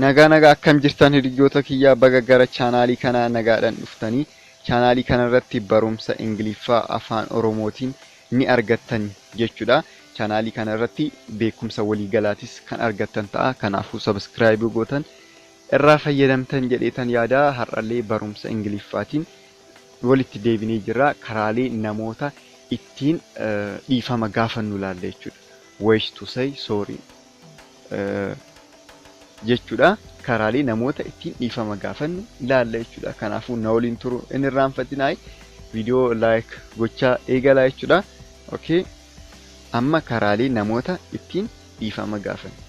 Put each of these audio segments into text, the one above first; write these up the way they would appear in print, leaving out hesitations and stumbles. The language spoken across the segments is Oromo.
Nagaa nagaa akkam jirtan hiriyoota kiyyaa baga gara chaanaalii kanaa nagaadhaan dhuftanii chaanaalii kanarratti barumsa Ingiliffaa afaan Oromootiin ni argattan jechuudha. Chaanaalii kanarratti beekumsa waliigalaatis kan argattan ta'a. Kanaafuu sabiskiraayibii gootan irraa fayyadamtan jedheetan yaada. Har'allee barumsa Ingiliffaatiin walitti deebinee jirra. Karaalee namoota ittiin dhiifama gaafannu ilaalla jechuudha. Ways to say sorry jechuudha. Karaalee namoota ittiin dhiifama gaafannu ilaalla jechuudha. Kanaafuu na waliin turuu hin irraanfatinaa. Viidiyoo like gochaa eegalaa jechuudha. Okay. Amma karaalee namoota ittiin dhiifama gaafannu.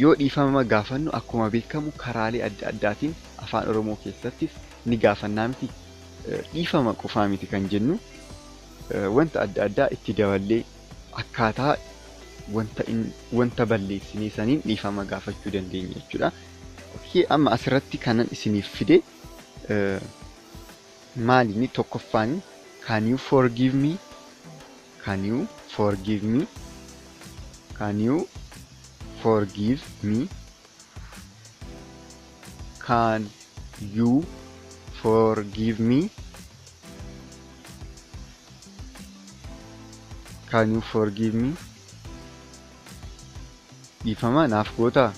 Yoo dhiifama gaafannu akkuma beekamu karaalee adda addaatiin afaan Oromoo keessattis ni gaafannaa miti. Dhiifama qofaa miti kan jennu wanta adda addaa itti daballee akkaataa wanta balleessinee saniin dhiifama gaafachuu dandeenya jechuudha. Okay, amma asirratti kanan isiniif fide maali inni tokkoffaan can you forgive me? Can you forgive me? Can you forgive me? Can you forgive me? Can you forgive me? Dhiifama naaf gootaa?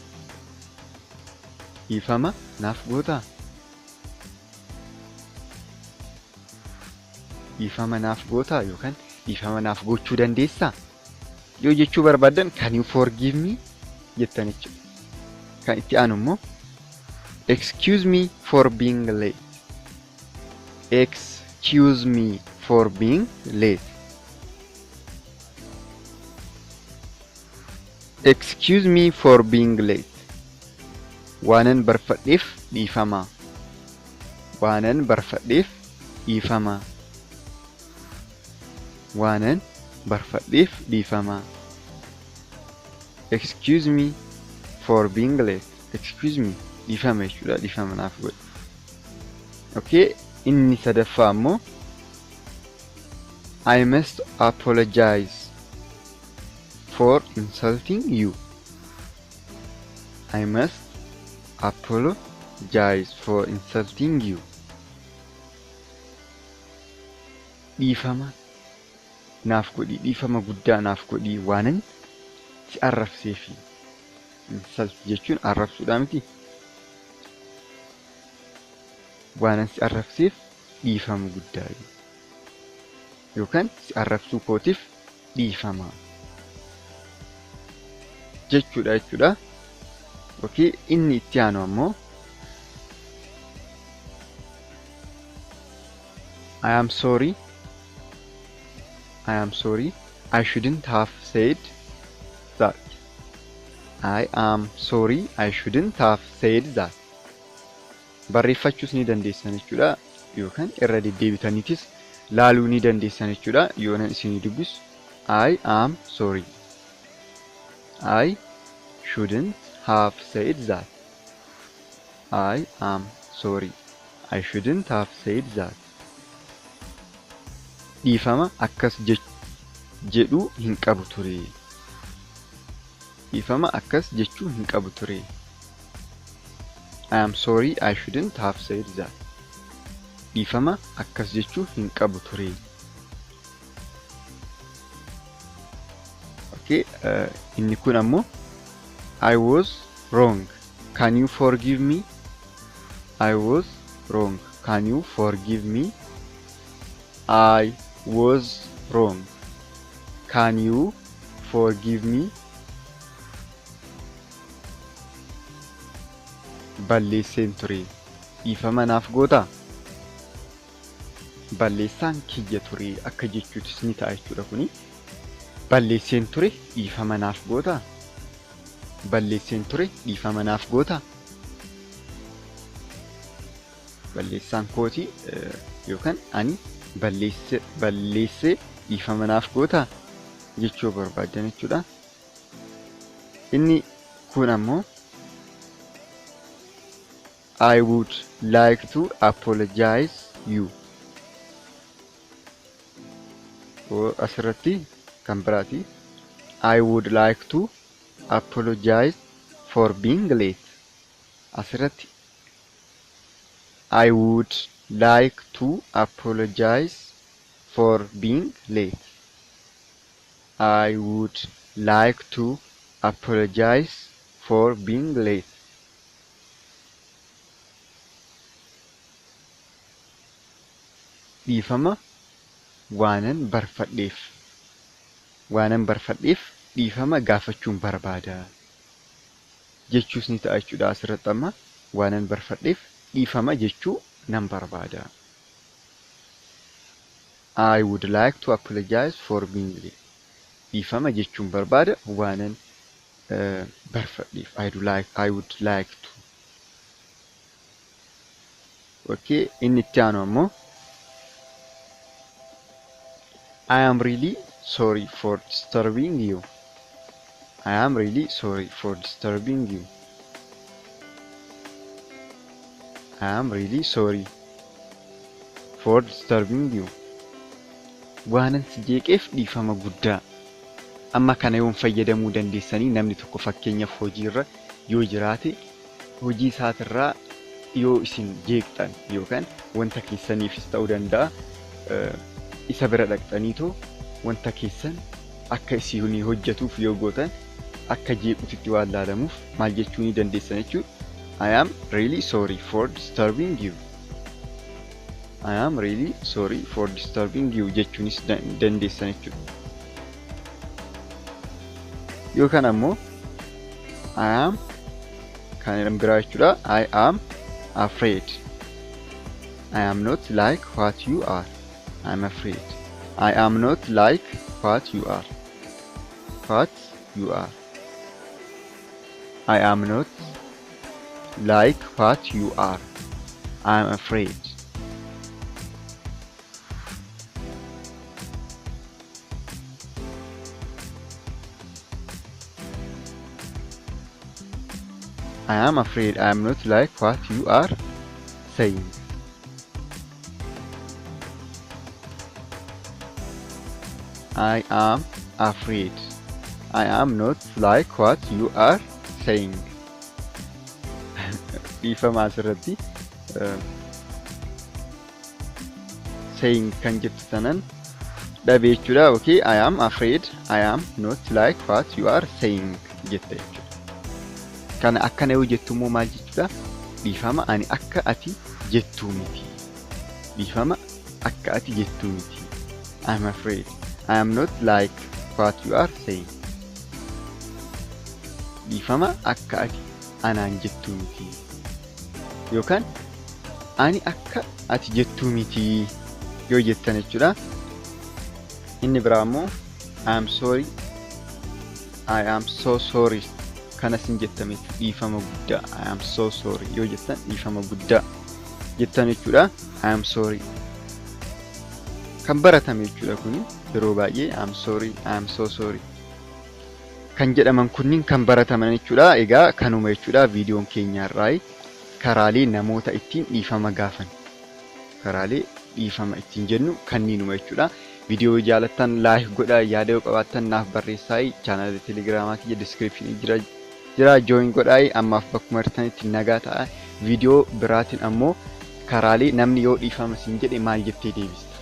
Dhiifama naaf gootaa? Dhiifama naaf gootaa yookaan dhiifama naaf gochuu dandeessaa? Yoo jechuu barbaaddan can you forgive me jettan jechuudha. Kan itti aanu immoo excuse me for being late. Excuse me for being late. Excuse me for being late. Waanan barfadheef dhiifama. Waanan barfadheef dhiifama. Waanan barfadheef dhiifama. Excuse me for being late. Excuse me dhiifama jechuudha. Dhiifama naaf godhi. Okay, inni sadaffaa immoo I must apologize for insulting you. I must apologize for insulting you. Dhiifama naaf godhi, dhiifama guddaa naaf godhi waanan si arrabseefi. Insult jechuun arrabsuudha miti. Waanan si arrabseef dhiifama guddaa yookaan si arrabsuu kootiif dhiifama jechuudha jechuudha. Okay, inni itti aanu ammoo I am sorry. I am sorry. I shouldn't have said that. I am sorry. I shouldn't have said that. Barreeffachuus ni dandeessan jechuudha. Yookaan irra deddeebitaniitis laaluu ni dandeessan jechuudha. Yoonan isinii dubbisu I am sorry. I shouldn't have said that. I am sorry. I shouldn't have said that. Dhiifama akkas jedhuu hin qabu ture. Dhiifama akkas jechuu hin qabu ture. I am sorry. I shouldn't have said that. Dhiifama akkas jechuu hin qabu ture. Okay, inni kun ammoo I was wrong. Can you forgive me? I was wrong. Can you forgive me? I was wrong. Can you forgive me? Balleesseen ture. Dhiifama naaf gootaa? Balleessaan kiyya ture akka jechuutis ni ta'a jechuudha kuni. Balleesseen ture dhiifama naaf gootaa? Balleesseen ture dhiifama naaf gootaa? Balleessaan kooti yookaan ani balleessee dhiifama naaf gootaa jechuu barbaadan jechuudha. Inni kun ammoo I would like to apologize you. Asirratti kan biraati. I would like to apologize for being late. Asirratti I would like to apologize for being late. I would like to apologize for being late. Dhiifama waanan barfadheef. Waanan barfadheef dhiifama gaafachuun barbaada. Jechuus ni ta'a jechuudha asirratti amma waanan barfadheef dhiifama jechuu nan barbaada. I would like to apologize for being late. Dhiifama jechuun barbaada waanan barfadheef. I would like to. Okay, inni itti aanu ammoo I am really sorry for disturbing you. I am really sorry for disturbing you. I am really sorry for disturbing you. Waanan si jeeqeef dhiifama guddaa. Amma kana yoon fayyadamuu dandeessanii namni tokko fakkeenyaaf hojiirra yoo jiraate hojii isaatirraa yoo isin jeeqxan yookaan wanta keessaniifis ta'uu danda'a isa bira dhaqxaniitoo wanta keessan akka isin hojjetuuf yoo gootan akka jeequtitti waan laalamuuf maal jechuu ni dandeessan jechuudha. I am really sorry for disturbing you. I am really sorry for disturbing you jechuunis dandeessan jechuudha. Yookaan ammoo I am kan biraa jechuudha. I am afraid. I am not like what you are. I am afraid. I am not like what you are. What you are. I am not like what you are. I am afraid. I am afraid I am not like what you are saying. I am afraid. I am not like what you are saying. Dhiifama asirratti saying kan jettu tanan dhabe jechuudha. Okay, I am afraid. I am not like what you are saying jette jechuudha. Kana akkana yoo jettu immoo maal jechuudha? Dhiifama ani akka ati jettuu miti. Dhiifama akka ati jettuu miti. I am afraid. I am not like what you are saying. Dhiifama akka ati anaan jettuu miti. Yookaan ani akka ati jettuu miti yoo jettan jechuudha. Inni biraa immoo I am sorry. I am so sorry. Kanas hin jettame dhiifama guddaa. I am so sorry yoo jettan dhiifama guddaa jettan jechuudha. I am sorry. Kan baratame jechuudha kuni yeroo baay'ee I am sorry, I am so sorry kan jedhaman kunniin kan barataman jechuudha. Egaa kanuma jechuudha viidiyoon keenya irraa karaalee namoota ittiin dhiifama gaafan karaalee dhiifama ittiin jennu kanniinuma jechuudha. Viidiyoo jaalattan like godhaa, yaada yoo qabaattan naaf barreessaa. Chaanaalii teelegiraamaa kiyya diskiripshinii jira join godhaa. Ammaaf bakkuma jirtanitti nagaa ta'a. Viidiyoo biraatiin ammoo karaalee namni yoo dhiifama siin jedhe maal jettee deebista?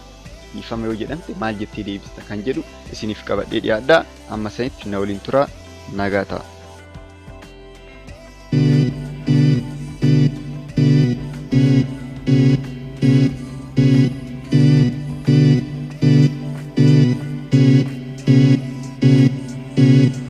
Dhiifama yoo jedhamte maal jettee deebista kan jedhu isiniif qabadhee dhiyaadha. Amma sanitti na waliin tura, nagaa ta'a.